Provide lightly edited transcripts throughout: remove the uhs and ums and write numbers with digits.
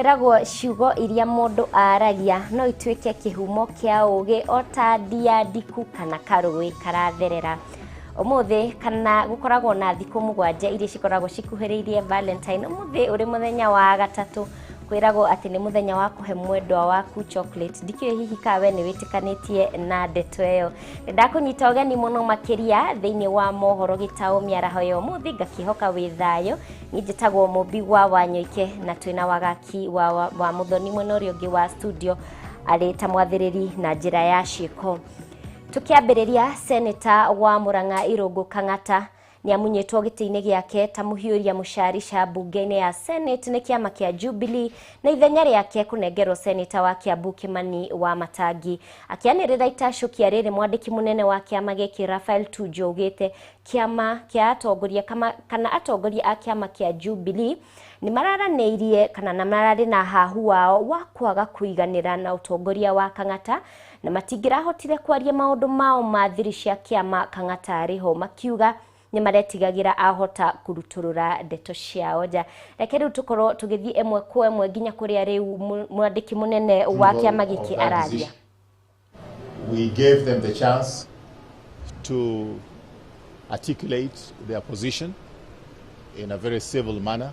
Kwĩragwo ciugo iria mũndũ aragia no ituĩke kĩhumo kĩa ũgĩ o ta ndia ndiku kana karũĩ karatherera. Ũmũthĩ kana gũkoragwo na thikũ mũgwanja iria cikoragwo cikuhĩrĩirie Valentine. Ũmũthĩ ũrĩ mũthenya wa gatatũ, kwĩragwo atĩ nĩ mũthenya wa kũhe mwendwa waku chocolate. Ndikĩũĩ hihi ka we nĩ wĩtĩkanĩtie na ndeto ĩyo. Nĩ ndakũnyita ũgeni mũno makĩria thĩinĩ wa mohoro gĩtaũ mĩaraho ya ũmũthĩ, ngakĩhoka wĩ thayũ. Niĩ njĩtagwo Mũmbi wa Wanyoike na twĩna Wagaki wa Mũthoni mwena ũrĩa ũngĩ wa studio arĩ ta mwathĩrĩri na njĩra ya ciĩko. Tukiambĩrĩria, Seneta wa Murang'a Irũngũ Kang'ata nĩ amunyĩtwo gĩtĩ-inĩ gĩake ta mũhiũria mũcarica mbunge-inĩ ya Senate nĩ kĩama kĩa Jubilee, na ithenya rĩake kũnengerwo Seneta wa Kiambu Kimani wa Matangi. Akĩanĩrĩra itacũkia rĩrĩ, mwandĩki mũnene wa kĩama gĩkĩ Raphael Tuju augĩte kĩama kĩa atongoria kana atongoria a kĩama kĩa Jubilee nĩ mararanĩirie kana na mararĩ na hahu wao wa kwaga kũiganĩra na ũtongoria wa Kang'ata, na matingĩrahotire kwaria maũndũ mao ma thiri cia kĩama Kang'ata arĩ ho, makiuga nĩ maretigagĩra ahota kũrutũrũra ndeto ciao nja. Reke rĩu tũkorwo tũgĩthiĩ ĩmwe kwa ĩmwe nginya kũrĩa rĩu mwandĩki mũnene wa kĩama gĩkĩ araria. We gave them the chance to articulate their position in a very civil manner.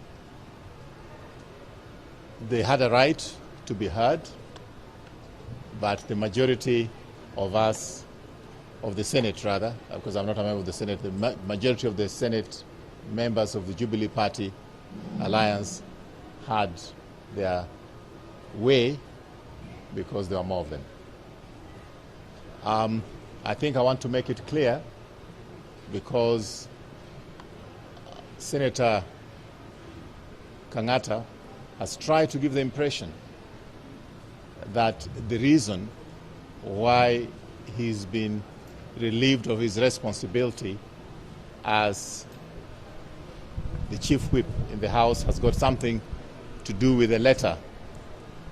They had a right to be heard, but the majority of us, of the Senate rather, because I'm not a member of the Senate, the majority of the Senate members of the Jubilee Party Alliance had their way because there were more of them. I think I want to make it clear, because Senator Kang'ata has tried to give the impression that the reason why he's been relieved of his responsibility as the chief whip in the House has got something to do with a letter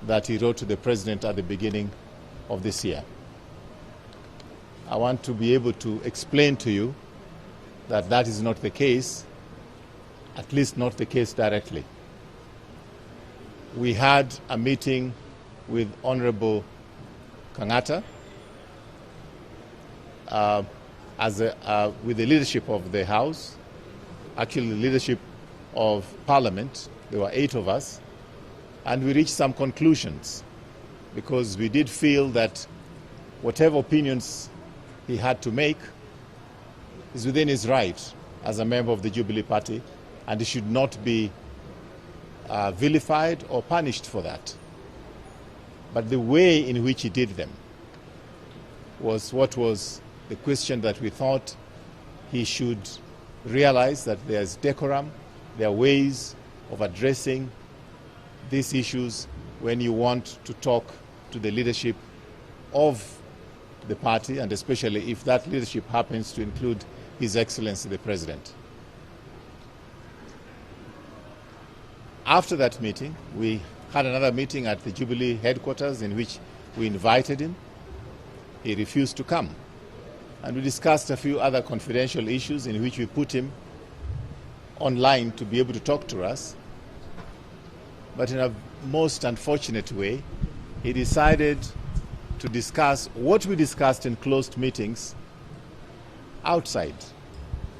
that he wrote to the president at the beginning of this year. I want to be able to explain to you that that is not the case, at least not the case directly. We had a meeting with Honorable Kang'ata with the leadership of the House, actually the leadership of Parliament. There were 8 of us, and we reached some conclusions, because we did feel that whatever opinions he had to make is within his right as a member of the Jubilee Party, and he should not be vilified or punished for that. But the way in which he did them was what was the question that we thought he should realize, that there's decorum, there are ways of addressing these issues when you want to talk to the leadership of the party, and especially if that leadership happens to include His Excellency the President. After that meeting, we had another meeting at the Jubilee headquarters in which we invited him. He refused to come. And we discussed a few other confidential issues in which we put him online to be able to talk to us. But in a most unfortunate way, he decided to discuss what we discussed in closed meetings outside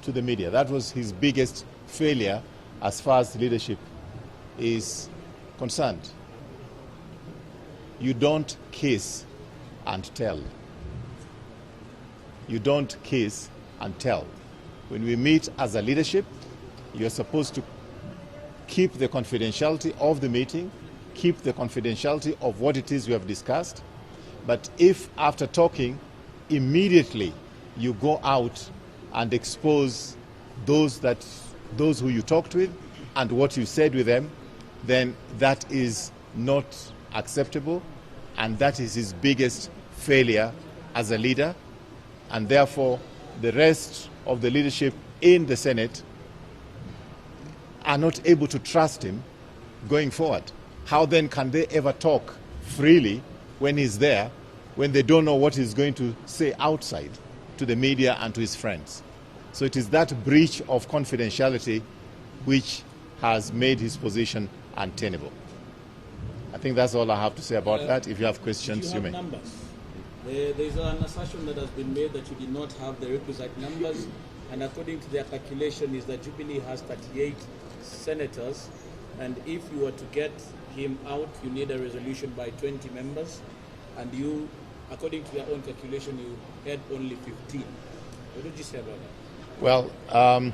to the media. That was his biggest failure as far as leadership is concerned. You don't kiss and tell. You don't kiss and tell. When we meet as a leadership, you're supposed to keep the confidentiality of the meeting, keep the confidentiality of what it is we have discussed. But if after talking, immediately you go out and expose those who you talked with and what you said with them, then that is not acceptable, and that is his biggest failure as a leader. And therefore, the rest of the leadership in the Senate are not able to trust him going forward. How then can they ever talk freely when he's there, when they don't know what he's going to say outside to the media and to his friends? So it is that breach of confidentiality which has made his position untenable. I think that's all I have to say about that. If you have questions, you you have may. Numbers. There's an assertion that has been made that you did not have the requisite numbers, and according to their calculation is that Jubilee has 38 senators, and if you were to get him out, you need a resolution by 20 members, and you, according to their own calculation, you had only 15. What did you say about that? Well,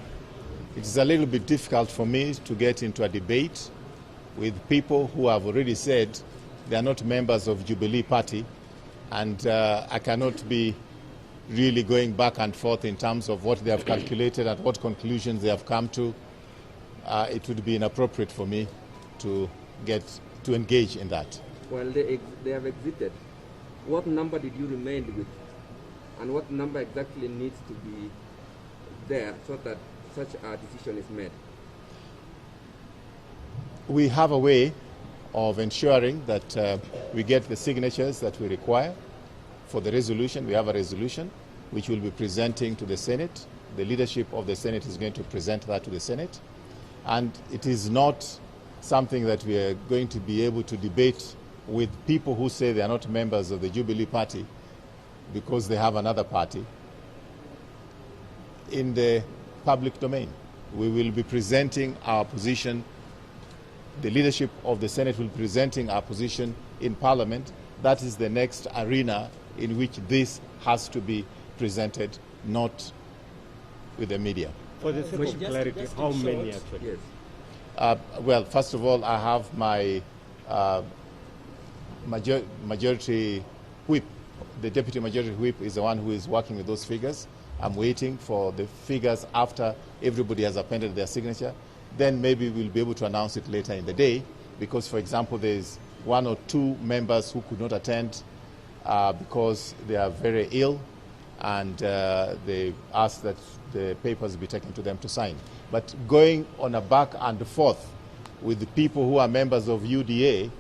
it's a little bit difficult for me to get into a debate with people who have already said they are not members of Jubilee Party, and I cannot be really going back and forth in terms of what they have calculated and what conclusions they have come to. It would be inappropriate for me to get to engage in that. Well, they have exited. What number did you remain with? And what number exactly needs to be there so that such a decision is made? We have a way of ensuring that we get the signatures that we require for the resolution. We have a resolution which we'll be presenting to the Senate. The leadership of the Senate is going to present that to the Senate. And it is not something that we are going to be able to debate with people who say they are not members of the Jubilee Party because they have another party in the public domain. We will be presenting our position. The leadership of the Senate will be presenting our position in Parliament. That is the next arena in which this has to be presented, not with the media. For the sake of clarity, how many actually? Yes. Well, first of all, I have my majority whip. The deputy majority whip is the one who is working with those figures. I'm waiting for the figures after everybody has appended their signature. Then maybe we'll be able to announce it later in the day because, for example, there's one or two members who could not attend because they are very ill, and they asked that the papers be taken to them to sign. But going on a back and forth with the people who are members of UDA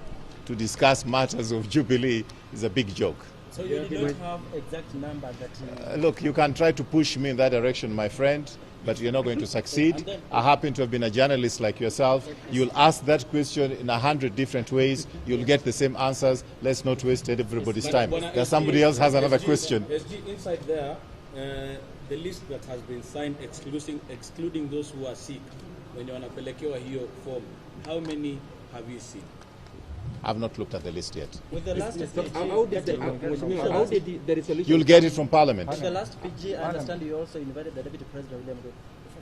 to discuss matters of Jubilee is a big joke. So you did not have exact number that you... Look, you can try to push me in that direction, my friend, but you're not going to succeed. I happen to have been a journalist like yourself. You'll ask that question in 100 different ways. You'll get the same answers. Let's not waste everybody's time. There's somebody else has another question. SG, inside there, the list that has been signed, excluding those who are sick, when you wanapelekewa hiyo form, how many have you seen? I've not looked at the list yet. With the last PG, how did the resolution? You'll get it from Parliament. With the last PG, I understand you also invited the Deputy President William Ruto.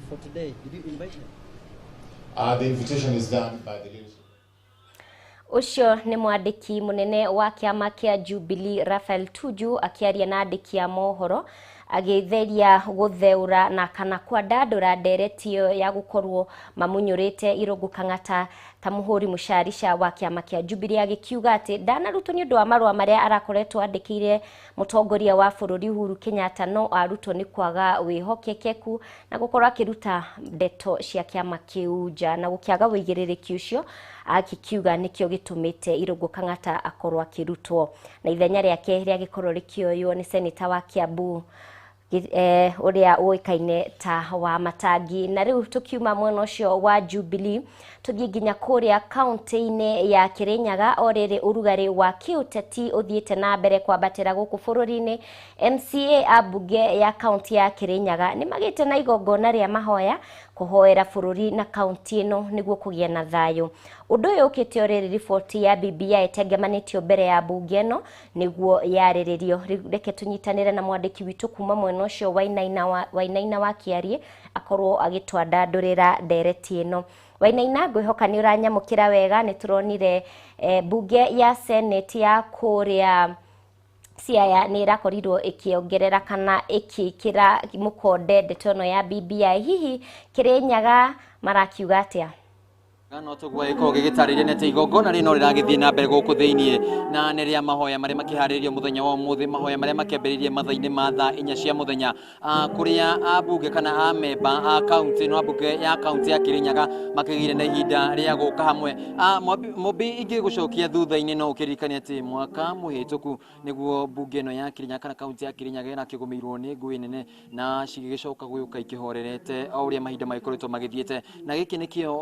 For today, did you invite him? The invitation is done by the leadership. Ucio ni mwandiki munene wa kiama kia Jubilee Raphael Tuju akiaria na andiki a mohoro agĩtheria gũtheũra na kana kwandandũra ndereti ĩyo ya gũkorwo mamunyũrĩte Irũngũ Kang'ata ta mũhũri mũcarica wa kĩama kĩa Jubilee, agĩkiuga atĩ ndanarutwo nĩ ũndũ wa marũa marĩa arakoretwo andĩkĩire mũtongoria wa bũrũri Uhuru Kenyatta, no arutwo nĩ kwaga wĩhokekeku na gũkorwo akĩruta ndeto cia kĩama kĩu nja na gũkĩaga wĩigĩrĩrĩki ũcio, akĩkiuga nĩkĩo gĩtũmĩte Irũngũ Kang'ata akorwo akĩrutwo na ithenya rĩake rĩagĩkorwo rĩkĩoywo nĩ seneta wa Kiambu uria uikaine ta wa Matangi. Na riu tukiuma mwena ucio wa Jubilee tuthie nginya kuria kaunti-ini ya Kirinyaga, o riri urugari wa kiuteti uthiite na mbere kwambatira guku bururi-ini. MCA a bunge ya kaunti ya Kirinyaga ni magite na igongona ria mahoya kuhoera bururi na kaunti ino niguo kugia na thayu. Undu uyu ukite o riri riboti ya BBI itengemanitio mbere ya bunge ino niguo yariririo. Reke tunyitanire na mwandiki witu kuma mwena ucio Wainaina wa Kiarie akorwo agitwandandurira ndereti ino. Wainaina, ngwihoka ni uranyamukira wega. Ni turonire bunge ya Senate ya kuria Siaya ni irakorirwo ikiongerera kana ikikira mukonde ndeto ino ya BBI. Hihi Kirinyaga marakiuga atia? No tũguo gĩkorwo gĩgĩtarĩria nĩ atĩ igongona rĩno rĩragĩthiĩ na mbere gũkũ thĩiniĩ na nĩ rĩa mahoya marĩa makĩharĩrĩirio mũthenya wa ũmũthĩ, mahoya marĩa makĩambĩrĩirie mathaa-inĩ ma thaa 4 cia mũthenya, kũrĩa ambunge kana amemba a kaunti no ambunge ya kaunti ya Kirinyaga makĩgĩire na ihinda rĩa gũka hamwe. Mũmbi ingĩgũcokia thutha-inĩ no ũkĩririkane atĩ mwaka mũhĩtũku nĩguo mbunge ĩno ya Kirinyaga kana kaunti ya Kirinyaga ĩrakĩgũmĩirwo nĩ ngũĩ nene na cigĩgĩcoka gũka ikĩhorerete o ũrĩa mahinda magĩkoretwo magĩthiĩte, na gĩkĩ nĩkĩo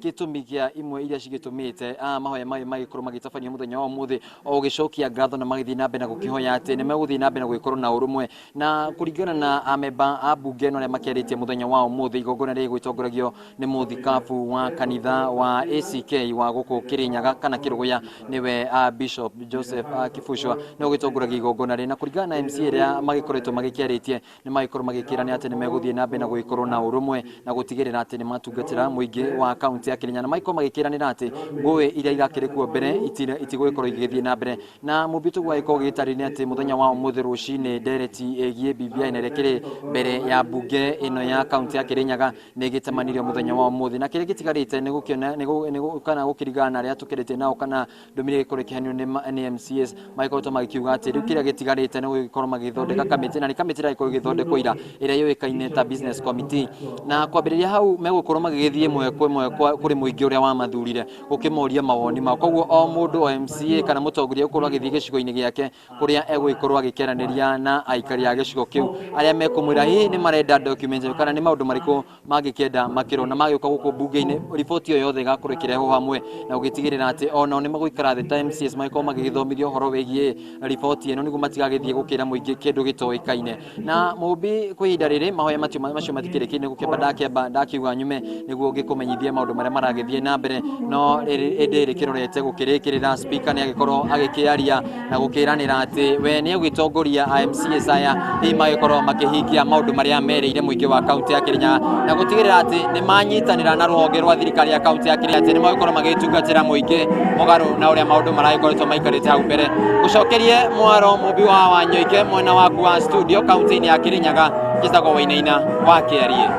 gĩtũmi Gĩtũmi kĩa imwe iria cigĩtũmĩte mahoya maya magĩkorwo magĩtabanio mũthenya wa ũmũthĩ o gũgĩcokia ngatho na magĩthiĩ na mbere na gũkĩhoya atĩ nĩ megũthiĩ na mbere na gũgĩkorwo na ũrũmwe. Na kũringana na amemba a mbunge ĩno arĩa makĩarĩtie mũthenya wa ũmũthĩ, igongona rĩrĩ gwĩtongoragio nĩ mũthikabu wa kanitha wa ACK wa gũkũ Kĩrĩnyaga kana Kĩrũgũya, nĩwe Bishop Joseph Kibucwa nĩwe ũgĩtongoragia igongona rĩrĩ. Na kũringana na MCA arĩa magĩkoretwo magĩkĩarĩtie, nĩ magĩkorwo magĩkĩra atĩ nĩ megũthiĩ na mbere na gũgĩkorwo na ũrũmwe na gũtigĩrĩra atĩ nĩ matungatĩra mũingĩ wa kaunti ya Kĩrĩnyaga, na magĩkorwo magĩkĩranĩra atĩ ngũĩ iria irakĩrĩ kuo mbere itigũgĩkorwo igĩgĩthiĩ na mbere. Na mũmbi tũguo agĩkorwo gĩtarĩria atĩ mũthenya wa ũmũthĩ rũcinĩ ndereti ĩgiĩ BBI na ĩrĩa ĩkĩrĩ mbere ya mbunge ĩno ya kaunti ya Kĩrĩnyaga nĩ ĩgĩtemanirio mũthenya wa ũmũthĩ, na kĩrĩa gĩtigarĩte nĩ gũkĩona nĩ kana gũkĩringana na arĩa tũkĩrĩtie nao kana ndũmĩrĩri ĩgĩkorwo ĩkĩheanwo nĩ MCAs, magĩkoretwo magĩkiuga atĩ rĩu kĩrĩa gĩtigarĩte nĩ gũgĩkorwo magĩthondeka kamĩtĩ, na nĩ kamĩtĩ ĩrĩa ĩgĩkorwo ĩgĩthondekwo ira ĩrĩa yũĩkaine ta business committee, na kwambĩrĩria hau megũkorwo magĩgĩthiĩ ĩmwe kwa ĩmwe kũrĩ mũingĩ ũrĩa wamathurire gũkĩmoria mawoni mao. Koguo o mũndũ o MCA kana mũtongoria ũkorwo agĩthiĩ gĩcigo-inĩ gĩake kũrĩa egũgĩkorwo agĩkĩaranĩria na aikari a gĩcigo kĩu arĩa mekũmwĩra hihi nĩ marenda document kana nĩ maũndũ marĩkũ mangĩkĩenda makĩrwo, na magĩũka gũkũ mbunge-inĩ riboti ĩyo yothe ĩgakorwo ĩkĩrehwo hamwe na gũgĩtigĩrĩra atĩ onao nĩ megũikara thĩ ta MCAs magĩkorwo magĩgĩthomithio ũhoro wĩgiĩ riboti ĩno nĩguo matigagĩthiĩ gũkĩra mũingĩ kĩndũ gĩtoĩkaine. Na mũmbi kwa ihinda rĩrĩ mahoya macio matikĩrĩkĩire, nĩ gũkĩamba ndakĩamba ndakiuga nyume nĩguo ngĩkũmenyithie maũndũ marĩa maragĩthiĩ na mbere, no ĩndĩ rĩkĩrorete gũkĩrĩkĩrĩra speaker nĩ agĩkorwo agĩkĩaria na gũkĩranĩra atĩ we nĩ egũgĩtongoria MCAs aya hihi magĩkorwo makĩhingia maũndũ marĩa merĩire mũingĩ wa kaunti ya Kĩrĩnyaga na gũtigĩrĩra atĩ nĩ manyitanĩra na rũhonge rwa thirikari ya kaunti ya Kĩrĩnyaga atĩ nĩ magĩkorwo magĩtungatĩra mũingĩ mũgarũ na ũrĩa maũndũ maragĩkoretwo maikarĩte hau mbere. Gũcokerie mwaro mũmbi wa Wanyoike mwena waku wa studio kaunti-inĩ ya Kĩrĩnyaga, njĩtagwo Wainaina wa Kĩarie.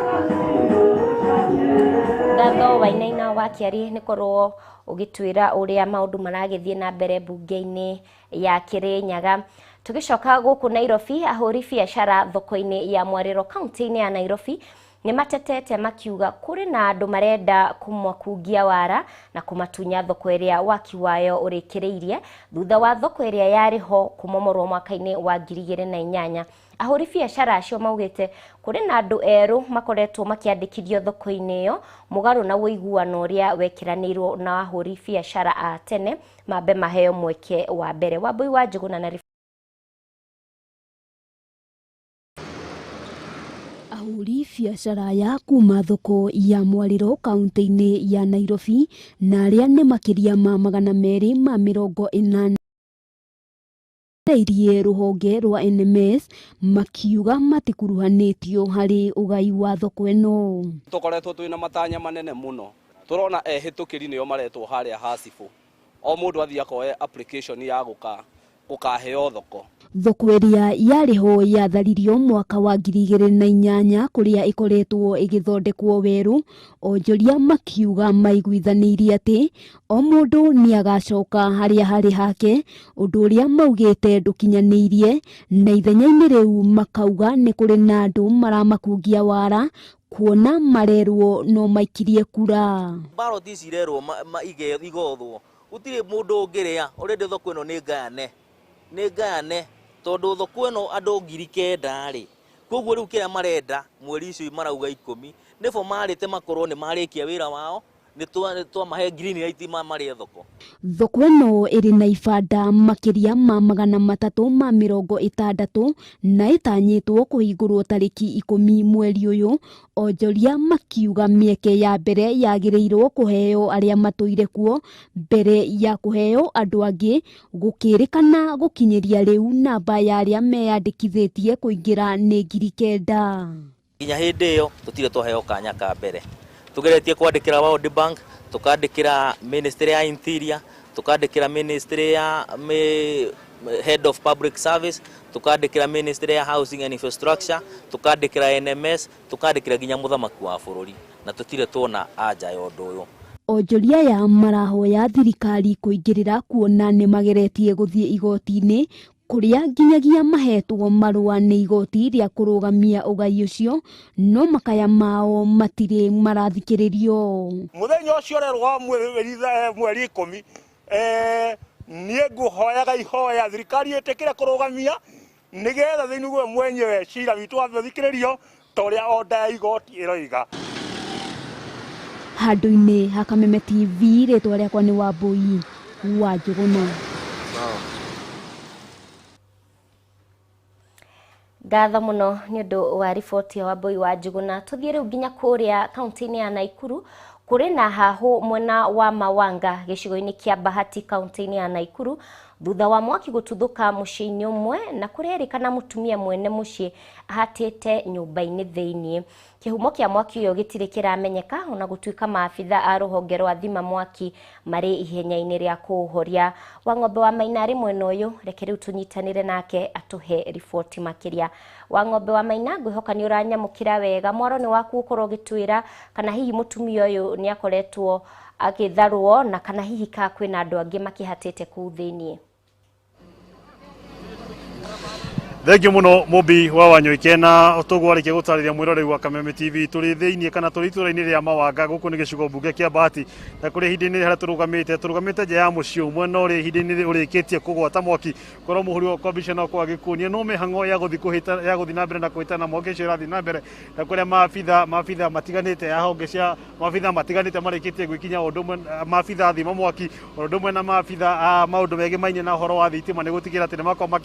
Ngatho Wainaina wa Kĩarie nĩ korwo ũgĩtwĩra ũrĩa maũndũ maragĩthiĩ na mbere mbunge-inĩ ya Kĩrĩnyaga. Tũgĩcoka gũkũ Nairobi, ahũri biacara thoko-inĩ ya Mwarĩro kaunti-inĩ ya Nairobi nĩ matetete makiuga kũrĩ na andũ marenda kũmakungia wara na kũmatunya thoko ĩrĩa waki wayo ũrĩkĩrĩirie thutha wa thoko ĩrĩa yarĩ ho kũmomorwo mwaka-inĩ wa 2008. Ahũri biacara acio maugĩte kũrĩ na andũ erũ makoretwo makĩandĩkithio thoko-inĩ ĩyo mũgarũ na ũiguano ũrĩa wekĩranĩirwo na ahũri biacara a tene mambe maheo mweke wa mbere. Wambui wa Njũgũna na Ahũri biacara ya kuma thoko ya Mwarĩro kaunti-inĩ ya Nairobi na arĩa nĩ makĩria ma 280 irie rũhonge rwa NMS makiuga matikuruhanĩtio harĩ ũgai wa thoko ĩno. Tũkoretwo twĩna matanya manene mũno, tũrona ehĩtũkĩri nĩo maretwo harĩa ha cibũ, o mũndũ athiĩ akoe application ya gũkaheo thoko. Thoko ĩrĩa yarĩ ho yatharirio mwaka wa 2008 kũrĩa ĩkoretwo ĩgĩthondekwo werũ, onjoria makiuga maiguithanĩirie atĩ o mũndũ nĩ agacoka harĩa harĩ hake, ũndũ ũrĩa maugĩte ndũkinyanĩirie, na ithenya-inĩ rĩu makauga nĩ kũrĩ na andũ maramakungia wara kuona marerwo no maikirie kura. Ballot ici irerwo igothwo, gũtirĩ mũndũ ũngĩrĩa already. Thoko ĩno nĩ ngayane, nĩ ngayane tondũ thoko ĩno andũ 9,000 rĩ, koguo rĩu kĩrĩa marenda mweri icio marauga 10 nĩbo marĩte makorwo nĩ marĩkia wĩra wao, nĩ twamahe green light marĩe thoko. Thoko ĩno ĩrĩ na ibanda makĩria ma 360 na ĩtanyĩtwo kũhingũrwo tarĩki 10 mweri ũyũ. Onjoria makiuga mĩeke ya mbere yagĩrĩirwo kũheo arĩa matũire kuo mbere ya kũheo andũ angĩ, gũkĩrĩkana gũkinyĩria rĩu namba ya arĩa meyandĩkithĩtie kũingĩra nĩ 9,000. Nginya hĩndĩ ĩyo tũtirĩ twaheo kanya ka mbere, tugeretie kwandĩkĩra World Bank, tukandĩkĩra Ministry ya Interior, tukandĩkĩra Ministry ya Head of Public Service, tukandĩkĩra Ministry ya Housing and Infrastructure, tukandĩkĩra NMS, tukandĩkĩra nginya mũthamaki wa bũrũri, na tũtirĩ tuona anja ya ũndũ ũyũ. Onjoria aya marahoya thirikari kũingĩrĩra kuona nĩ mageretie gũthiĩ igoti-inĩ kũrĩa nginyagia mahetwo marũa nĩ igoti rĩa kũrũgamia ũgai ũcio, no makaya mao matirĩ marathikĩrĩrio. Mũthenya ũcio ũrerwo wa mweri 10 niĩ ngũhoyaga ihoya thirikari ĩtĩkĩre kũrũgamia nĩgetha thĩinĩ guo mwenyewe cira witũ wambe ũthikĩrĩrio ta ũrĩa order ya igoti ĩroiga. Handũ-inĩ ha Kameme TV, rĩtwa rĩakwa nĩ Wambui wa Njũgũna. Ngatho mũno nĩ ũndũ wa riboti ya Wambui wa Njũgũna. Tũthiĩ rĩu nginya kũrĩa kaunti-inĩ ya Naikuru kũrĩ na hahũ mwena wa Mawanga gĩcigo-inĩ kĩa Bahati kaunti-inĩ ya Naikuru thutha wa mwaki gũtuthũka mũciĩ-inĩ ũmwe na kũrerĩkana mũtumia mwene mũciĩ ahatĩte nyũmba-inĩ thĩiniĩ. Kĩhumo kĩa mwaki ũyũ gĩtirĩ kĩramenyeka ona gũtuĩka maabitha a rũhonge rwa thima mwaki marĩ ihenya-inĩ rĩa kũũhoria. Wang'ombe wa Maina arĩ mwena ũyũ, reke rĩu tũnyitanĩre nake atũhe riboti makĩria. Wang'ombe wa Maina, ngwĩhoka nĩ ũranyamũkĩra wega. Mwaro nĩ waku ũkorwo ũgĩtwĩra kana hihi mũtumia ũyũ nĩ akoretwo agĩtharwo na kana hihi ka kwĩna andũ angĩ makĩhatĩte kũu thĩiniĩ. Thengiũ mũno Mũmbi wa Wanyoike na ũtũgũ arĩkia gũtarĩria mwĩroreri wa Kameme TV. Tũrĩ thĩiniĩ kana tũrĩ itũra-inĩ rĩa Mawanga, gũkũ nĩ gĩcigo mbunge kĩa Bahati, na kũrĩ ihinda-inĩ harĩa tũrũgamĩte nja ya mũciĩ ũmwe na ũrĩ ihinda-inĩ ũrĩkĩtie kũgwata mwaki. Korwo mũhũri wa mbica no akorwo agĩkuonia no mĩhang'o ya gũthiĩ na mbere na kũhĩtana mwaki ũcio ũrathiĩ na mbere, na kũrĩa maabitha matiganĩte ya honge cia maabitha matiganĩte marĩkĩtie gwĩkinya ũndũ ũmwe, maabitha thima mwaki ũndũ ũmwe na maabitha a maũndũ megemainie na ũhoro wa thitima nĩ gũtigĩrĩra atĩ nĩ makorwo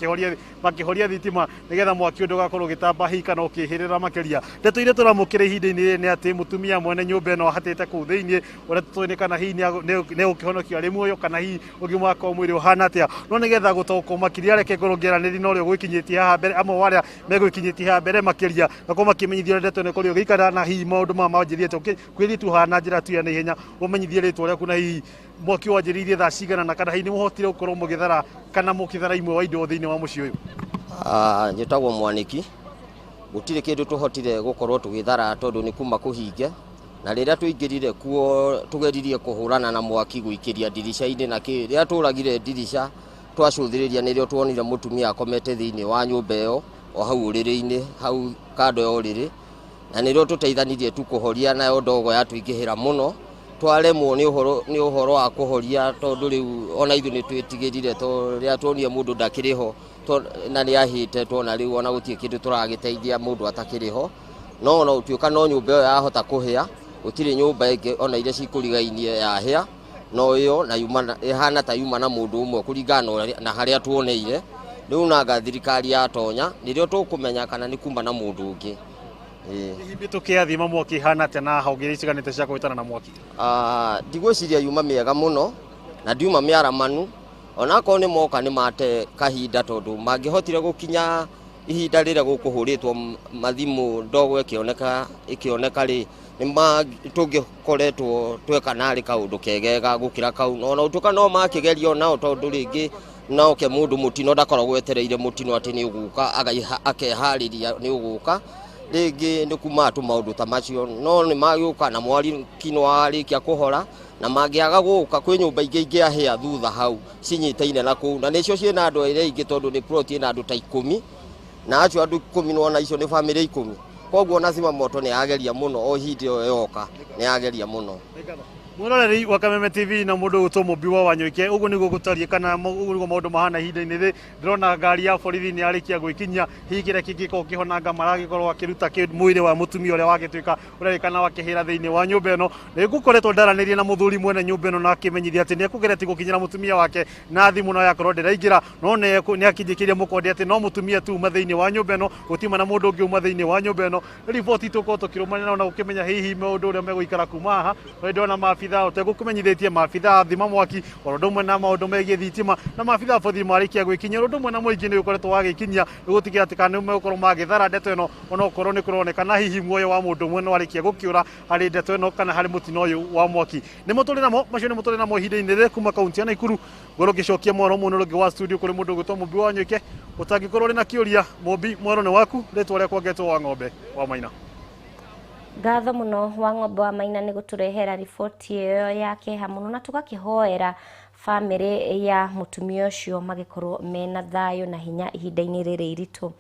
makĩhoria thitima nĩgetha mwaki ũyũ ndũgakorwo ũgĩtamba hihi kana ũkĩhĩrĩra makĩria. Ndeto iria tũramũkĩra ihinda-inĩ rĩrĩ nĩ atĩ mũtumia mwene nyũmba ĩno ahatĩte kũu thĩiniĩ, ũrĩa tũtoĩ nĩ kana hihi nĩ egũkĩhonokio arĩ muoyo kana hihi ũgima wake wa mwĩrĩ ũhana atĩa. No nĩgetha gũtaũkwo makĩria, reke ngorwo ngĩaranĩria na ũrĩa ũgwĩkinyĩtie haha mbere, amwe wa arĩa megwĩkinyĩtie haha mbere makĩria, na korwo makĩmenyithio ũrĩa ndeto ĩno ĩkorirwo ĩgĩikara na hihi maũndũ maya manjĩrĩrie atĩa. Kwĩrie tu haha na njĩra tu ya naihenya, ũmenyithie rĩtwa rĩaku na hihi mwaki wanjĩrĩirie thaa cigana na kana hihi nĩ mũhotire gũkorwo mũgĩthara kana mũkĩthara imwe wa indo thĩinĩ wa mũciĩ ũyũ. Njĩtagwo Mwaniki. Gũtirĩ kĩndũ tũhotire gũkorwo tũgĩthara tondũ nĩ kuma kũhinge, na rĩrĩa tũingĩrire kuo tũgeririe kũhũrana na mwaki gũikĩria ndirica-inĩ, na kĩ rĩrĩa tũragire ndirica twacũthĩrĩria nĩrĩo tuonire mũtumia akomete thĩinĩ wa nyũmba ĩyo o hau ũrĩrĩ-inĩ, hau kando ya ũrĩrĩ, na nĩrĩo tũteithanirie tu kũhoria, nayo ndogo yatũingĩhĩra mũno twaremwo nĩ ũhoro wa kũhoria tondũ rĩu ona ithuĩ nĩ twĩtigĩrire tondũ rĩrĩa tuonire mũndũ ndakĩrĩ ho na nĩ ahĩte, tuona rĩu ona gũtirĩ kĩndũ tũragĩteithia mũndũ atakĩrĩ ho. No ona gũtuĩka no nyũmba ĩyo yahota kũhĩa, gũtirĩ nyũmba ĩngĩ ona iria cikũrigainie yahĩa, no ĩyo na yuma ĩhana ta yuma na mũndũ ũmwe kũringana na harĩa tuoneire. Rĩu nanga thirikari yatonya nĩrĩo tũkũmenya kana nĩ kuma na mũndũ ũngĩ. Hihi mĩtũkĩ ya thima mwaki ĩhana atĩa na honge iria itiganĩte cia kũhĩtana na mwaki? Ndigwĩciria yuma mĩega mũno na ndiuma mĩaramanu, onakorwo nĩ moka nĩ mate kahinda tondũ mangĩhotire gũkinya ihinda rĩrĩa gũkũhũrĩtwo mathimũ ndogo ĩkĩoneka rĩ, nĩ tũngĩkoretwo tweka narĩ kaũndũ kegega gũkĩra kau. Ona gũtuĩka no makĩgerio nao tondũ rĩngĩ noke mũndũ mũtino ndakoragwo etereire mũtino atĩ nĩ ũgũka akeharĩria nĩ ũgũka, rĩngĩ nĩ kuma tu maũndũ ta macio, no nĩ magĩũka na mwaki nĩ warĩkia kũhora, na mangĩaga gũka kwĩ nyũmba ingĩ ingĩahĩa thutha hau cinyitaine na kũu, na nĩcio ciĩna andũ arĩa aingĩ tondũ nĩ plot ĩna andũ ta 10, na acio andũ 10 nĩwona icio nĩ bamĩrĩ 10, koguo ona Zimamoto nĩ yageria mũno o ihinda ĩyo yoka nĩ yageria mũno. Mwĩroreri wa Kameme TV na mũndũ ũgwĩtwo Mũmbi wa Wanyoike, ũguo nĩguo gũtariĩ kana ũguo nĩguo maũndũ mahana ihinda-inĩ rĩrĩ. Ndĩrona ngari ya borithi nĩ yarĩkia gwĩkinyia, hihi kĩrĩa kĩngĩkorwo kĩhonanga maragĩkorwo akĩruta mwĩrĩ wa mũtumia ũrĩa wagĩtuĩka ũrerĩkana wakĩhĩra thĩinĩ wa nyũmba ĩno. Nĩ ngũkoretwo ndaranĩria na mũthuri mwene nyũmba ĩno na akĩmenyithia atĩ nĩ ekũgeretie gũkinyĩra mũtumia wake na thimũ no yakorwo ndĩraingĩra, no nĩ akĩnjĩkĩria mũkonde atĩ no mũtumia tu uma thĩinĩ wa nyũmba ĩno, gũtiuma na mũndũ ũngĩ uma thĩinĩ wa nyũmba ĩno. Riboti tũkorwo tũkĩrũmanĩra na gũkĩmenya hihi maũndũ ũrĩa megũikara kuma haha. No ndĩrona maabitha ũtegũkũmenyithĩtie maabitha thima mwaki o ũndũ ũmwe na maũndũ megiĩ thitima na maabitha a borithi marĩkia gwĩkinyia ũndũ ũmwe na mũingĩ nĩ ũkoretwo wagĩkinyia nĩgũtigĩrĩra atĩ kana nĩ megũkorwo magĩthara ndeto ĩno, onokorwo nĩ kũronekana hihi muoyo wa mũndũ ũmwe no arĩkia gũkĩũra harĩ ndeto ĩno kana harĩ mũtino ũyũ wa mwaki. Nĩ mũtũrĩ namo macio nĩ mũtũrĩ namo ihinda-inĩ rĩrĩ kuma kaunti ya Naikuru. Ngorwo ngĩcokia mwaro mũno rũngĩ wa studio kũrĩ mũndũ ũgwĩtwo Mũmbi wa Wanyoike. Ũtangĩkorwo ũrĩ na kĩũria, Mũmbi, mwaro nĩ waku, rĩtwa rĩakwa ngetwo wa Ng'ombe wa Maina. Ngatho mũno wa Ng'ombe wa Maina nĩ gũtũrehera riboti ĩyo ya kĩeha mũno, na tũgakĩhoera bamĩrĩ ya mũtumia ũcio magĩkorwo mena thayũ na hinya ihinda-inĩ rĩrĩ iritũ.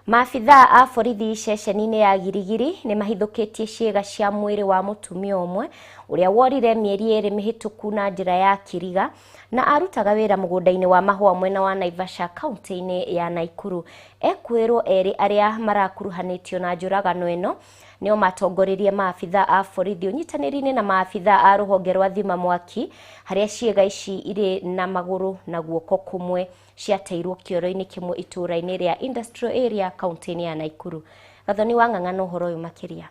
Maabithaa a borithi ceceni-inĩ ya Girigiri nĩ mahithũkĩtie ciĩga cia mwĩrĩ wa mũtumia ũmwe ũrĩa worire mĩeri 2 mĩhĩtũku na njĩra ya kĩriga na arutaga wĩra mũgũnda-inĩ wa mahũa mwena wa Naivasha kaunti-inĩ ya Naikuru. Ekwĩrwo erĩ arĩa marakuruhanĩtio na njũragano ĩno nĩo matongoririe maabithaa a borithi ũnyitanĩri-inĩ na maabithaa a rũhonge rwa thima mwaki harĩa ciĩga ici irĩ na magũrũ na guoko kũmwe ciateirwo kĩoro-inĩ kĩmwe itũũra-inĩ rĩa Industrial Area kaunti-inĩ ya Naikuru. Gathoni wa Ng'ang'a na ũhoro ũyũ makĩria.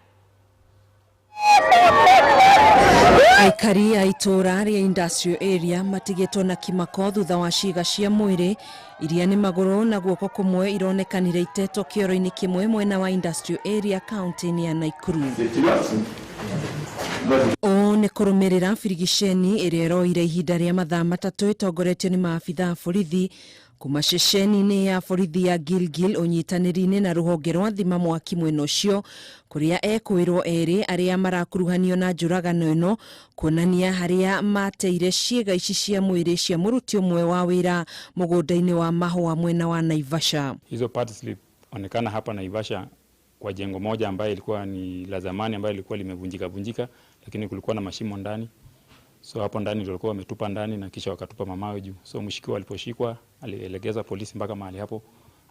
Aikari a itũũra rĩa Industrial Area matigĩtwo na kĩmako thutha wa ciĩga cia mwĩrĩ iria nĩ magũrũ na guoko kũmwe ironekanire itetwo kĩoro-inĩ kĩmwe mwena wa Industrial Area kaunti-inĩ ya Naikuru. Ũũ nĩ kũrũmĩrĩra birigiceni ĩrĩa ĩroire ihinda rĩa mathaa 3 ĩtongoretio nĩ maabithaa a borithi kuma ceceni-inĩ ya borithi ya Gilgil ũnyitanĩri-inĩ na rũhonge rwa thima mwaki mwena ũcio kũrĩa ekwĩrwo erĩ arĩa marakuruhanio na njũragano ĩno kuonania harĩa mateire ciĩga ici cia mwĩrĩ cia mũruti ũmwe wa wĩra mũgũnda-inĩ wa mahũa mwena wa Naivasha. Hizo parts zilionekana hapa Naivasha kwa jengo moja ambaye ilikuwa ni la zamani ambaye ilikuwa limevunjika vunjika, lakini kulikuwa na mashimo ndani. So hapo ndani ndio walikuwa wametupa ndani na kisha wakatupa mamawe juu. So mshikiwa aliposhikwa alielekeza polisi mpaka mahali hapo,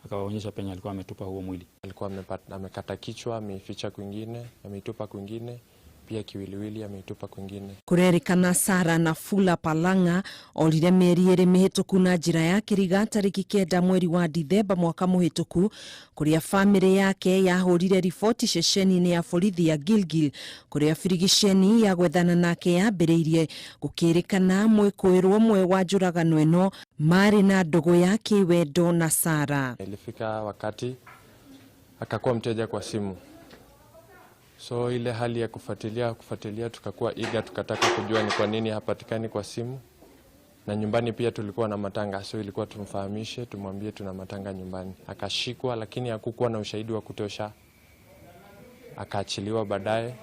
akawaonyesha penye alikuwa ametupa huo mwili. Alikuwa amekata kichwa, ameificha kwingine, ameitupa kwingine, pia kiwiliwili ameitupa kwingine. Kurerikana Sara na Fula Palanga orire mĩeri 2 mĩhĩtũku na njĩra ya kĩriga tarĩki 9 mweri wa Dithemba mwaka mũhĩtũku kũrĩa famĩlĩ yake yahũrire riboti ceceni-inĩ ya borithi ya Gilgil kũrĩa birigiceni ya gwethana nake yambĩrĩirie gũkĩrĩkana mwĩkũĩrwo ũmwe wa njũragano ĩno marĩ na ndũgũ ya kĩwendo na Sara. Ilifika wakati akakuwa mteja kwa simu. So ile hali ya kufuatilia tukakuwa eager, tukataka kujua ni kwa nini hapatikani kwa simu. Na nyumbani pia tulikuwa na matanga, so ilikuwa tumfahamishe, tumwambie tuna matanga nyumbani. Akashikwa, lakini hakukuwa na ushahidi wa kutosha. Akaachiliwa baadaye.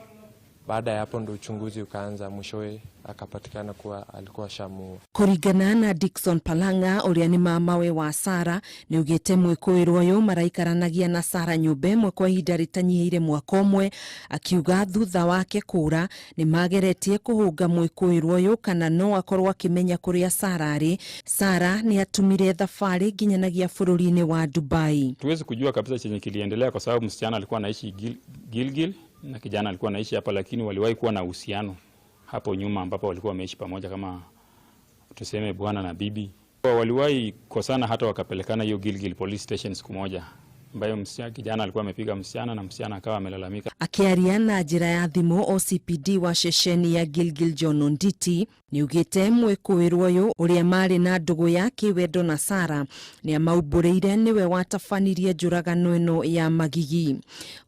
Baada ya hapo ndo uchunguzi ukaanza, mwishowe akapatikana kuwa alikuwa shamu. Kũringana na Dickson Palanga ũrĩa nĩ mamawe wa Sara nĩ ugĩte mwĩkũĩrwo ũyũ maraikaranagia na Sara nyũmba ĩmwe kwa ihinda rĩtanyihĩire mwaka ũmwe, akiuga thutha wake kũra nĩ mageretie kũhũnga mwĩkũĩrwo ũyũ kana no akorwo akĩmenya kũrĩa Sara arĩ. Sara nĩ atumire thabarĩ nginyanagia bũrũri-inĩ wa Dubai. Tuwezi kujua kabisa chenye kiliendelea kwa sababu msichana alikuwa anaishi Gilgil na kijana alikuwa anaishi hapa, lakini waliwahi kuwa na uhusiano hapo nyuma ambapo walikuwa wameishi pamoja kama tuseme bwana na bibi. Waliwahi kosana hata wakapelekana hiyo Gilgil Police Station siku moja ambayo kijana alikuwa amepiga msichana na msichana akawa amelalamika. Akiaria na njĩra ya thimũ OCPD wa ceceni ya Gilgil John Onditi nĩugĩte mwĩkũĩrwo ũyũ ũrĩa marĩ na ndũgũ ya kĩwendo na Sara nĩamaumbũrĩire nĩwe watabanirie njũragano ĩno ya magigi.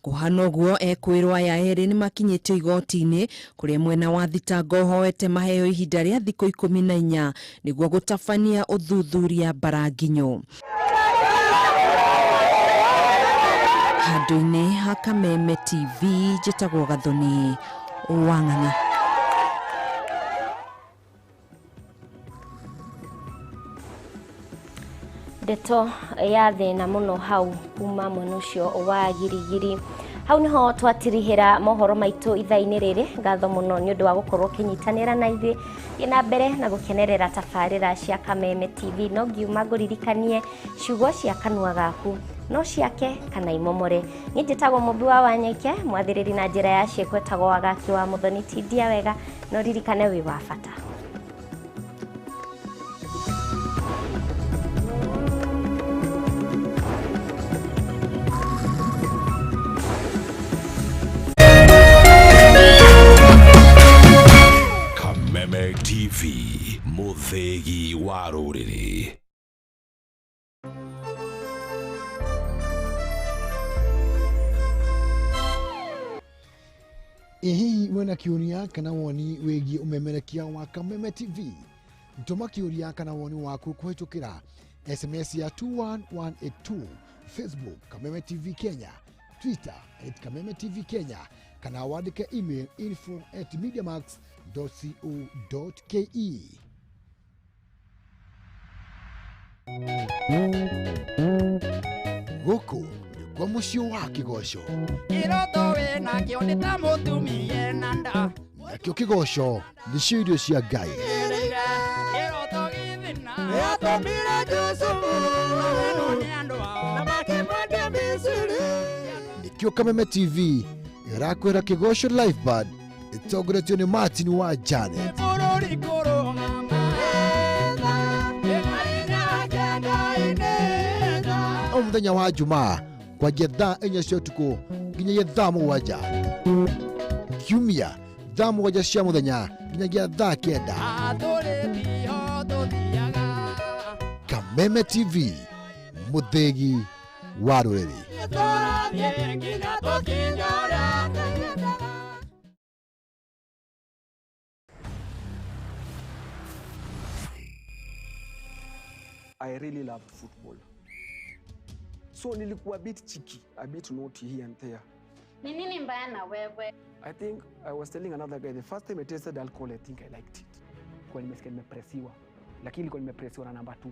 Kũhana ũguo ekwĩrwo aya erĩ nĩmakinyĩtio igoti-inĩ kũrĩa mwena wa thitango ũhoete maheo ihinda rĩa thikũ 14 nĩguo gũtabania ũthuthuria mbaranginyo. Handũ-inĩ ha Kameme TV njĩtagwo Gathoni wa Ng'ang'a. Ndeto ya thĩna mũno hau kuma mwena ũcio wa Girigiri. Hau niho twatirihĩra mohoro maitũ ithaa-inĩ rĩrĩ. Ngatho mũno nĩ ũndũ wa gũkorwo ũkĩnyitanĩra na ithuĩ. Thiĩ na mbere na gũkenerera tabarĩra cia Kameme TV. No ngiuma ngũririkanie ciugo cia kanua gaku no ciake kana imomore. Niĩ njĩtagwo Mũmbi wa Wanyoike, mwathĩrĩri na njĩra ya ciĩko etagwo Wagaki wa Mũthoni. Tindia wega no ririkane wĩ wa bata. Kameme TV, mũthĩgi wa rũrĩrĩ. Ĩ hihi wĩna kĩũria kana woni wĩgiĩ ũmemerekia wa Kameme TV? Tũma kĩũria kana woni waku kũhĩtũkĩra SMS ya 21182, Facebook Kameme TV Kenya, Twitter @Kameme TV Kenya, kana wandĩke email info@mediamax.co.ke. Gũkũ nĩ kwa Mũciĩ wa kĩgoco. Kĩroto wĩna kĩo nĩ ta mũtumia na nda. Nakĩo kĩgoco nĩcio irio cia Ngai. Kĩroto gĩthĩna yatũmire Jusufu nĩ andũ ao na makĩmwendia Misiri. Nĩkĩo Kameme TV ĩrakwĩra Kĩgoco Live Band ĩtongoretio nĩ Martin wa Janet. Bũrũri kũrũgama O mũthenya wa Jumaa kwanjia thaa 4 cia ũtukũ nginyagia thaa 7. Kiumia thaa 7 cia mũthenya nginyagia thaa 9. Kameme TV, mũthĩgi wa rũrĩrĩ. I really loved football. So nilikuwa a bit cheeky, a bit naughty here and there. Ni nini mbaya na wewe? I think I was telling another guy, the first time I tasted alcohol, I think I liked it. Kwa nimesikia nimepresiwa, lakini nilikuwa nimepresiwa na namba 2.